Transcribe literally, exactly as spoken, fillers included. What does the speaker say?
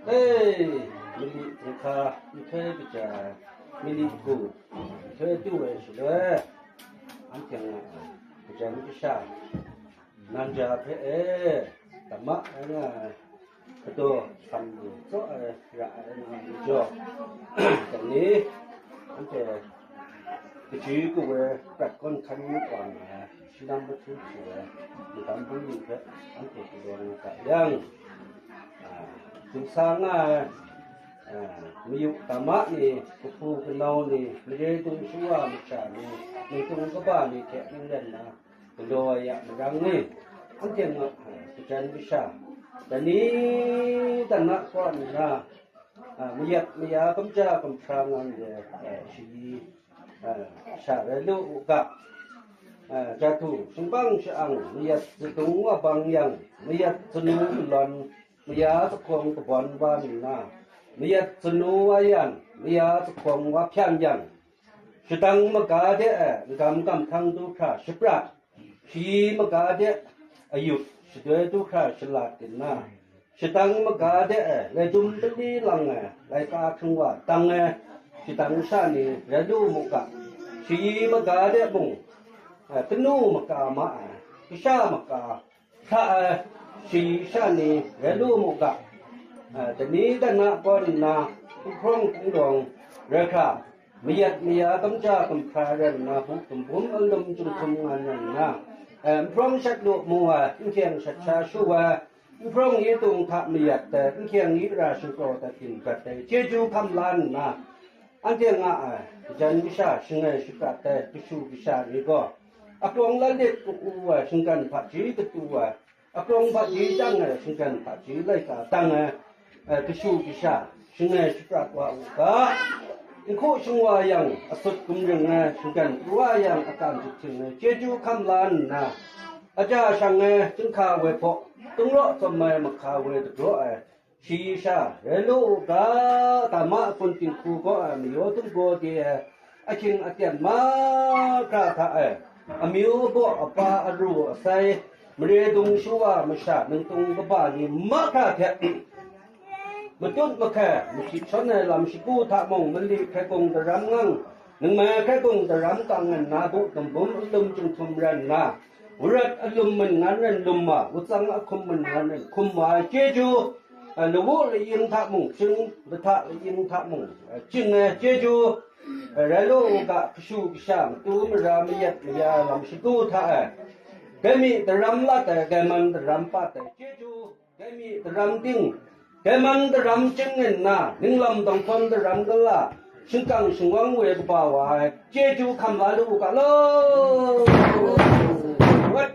Hei, mali hkungga nhtoi kaja, mali hku nhtoi du ai shaloi, anhte a gajan kasha, nan ja hpe e, dama ai nga ai, kadaw hkam lu tsaw ai ra ai nga ai majaw, dai ni, anhte kachyu kaw ai prat kawn hkan wa nga ai, shanam mahtu hku ai magam bungli hpe anhte galaw nga ga yang, a, du sa nga ai, a, mayu dama ni, kahpu kanau ni, mare dung shawa masha ni, ningtung kaba ni hte n len na, galaw ai a marang ni, anhte nga ai gajan kasha, dai ni dan na kaw nna, a, mayat maya kamja kamhpra nga ndai, a, shayi, a, sha rai lu u ga, a, jahtu shingbang sha-ang mayat zadung wa bang yang, mayat zanu malawn, maya zahkawng kabawn wa nna, mayat zanu wa yan, maya zahkawng wa hpyan yang, shadang maga de ai n-gam kamhkrang du hkra shaprat, shayi maga de ayup shadoi du hkra shalat nna, shadang maga de ai laidum pali lang ai laika hkrung wa dang ai shadang sha ni rai lu mu ga, shayi maga de mung, a, kanu maka ma ai, kasha maka hta ai shayi sha ni rai lu mu ga, a, dai ni dan na kaw nna, nhprawng hpung lawng rai hkra, mayat maya kamja kamhpra rai nna, bu tumbum alum chyum htum nga nna, a, nhprawng shat lu mu ai, nhkyeng shat sha shu ai, nhprawng yi tung hta mayat ai, nhkyeng yi ra shingkraw dat ginprat ai, chyeju hkam la nna, anhte nga ai gajan kasha shangai shaprat ai kashu kasha ni gaw, akrawng la lit ka-u ai shinggan hpaji katu ai, akrawng hpaji dang ai shinggan hpaji laika dang ai, eh, kashu kasha shangai shaprat wa u ga, nhku shingwa yang asut gumring ai shinggan pru wa yang akan jahting ai chyeju hkam la nna, aja shang ai chyinghka woi hpaw, tungraw tsawm ai mahka woi dagraw ai, shayi sha rai lu u ga, dama a kun dinghku gaw ai mayaw dunggaw de ai, ahkying aten mahkra hta e, amyu abaw apa aru asai, mare dung shawa masha ningtung kaba ni mahkra hte, matut mahkai, mashit shawn ai lam shagu hta mung, mali hkrai gung daram ngang, ningmai hkrai gung daram kang nna, bu tumbum alum chyum htum rai nna, wurat alum mung ngan rai lum ma, wutsang ahkum mung ngan rai hkum ma ai chyeju, a, lawu laying hta mung ching, lahta laying hta mung, a, ching ai chyeju, a, rai lu u ga, kashu kasha, matu mara, mayat maya, lam shagu hta e, gaimi daram lat ai, gaiman daram pat ai chyeju, gaimi daram ting, gaiman daram ching nna, ninglam dawng hkawn daram gala, shingkang shingwang woi kaba wa ai chyeju hkam la lu u ga law. Wat.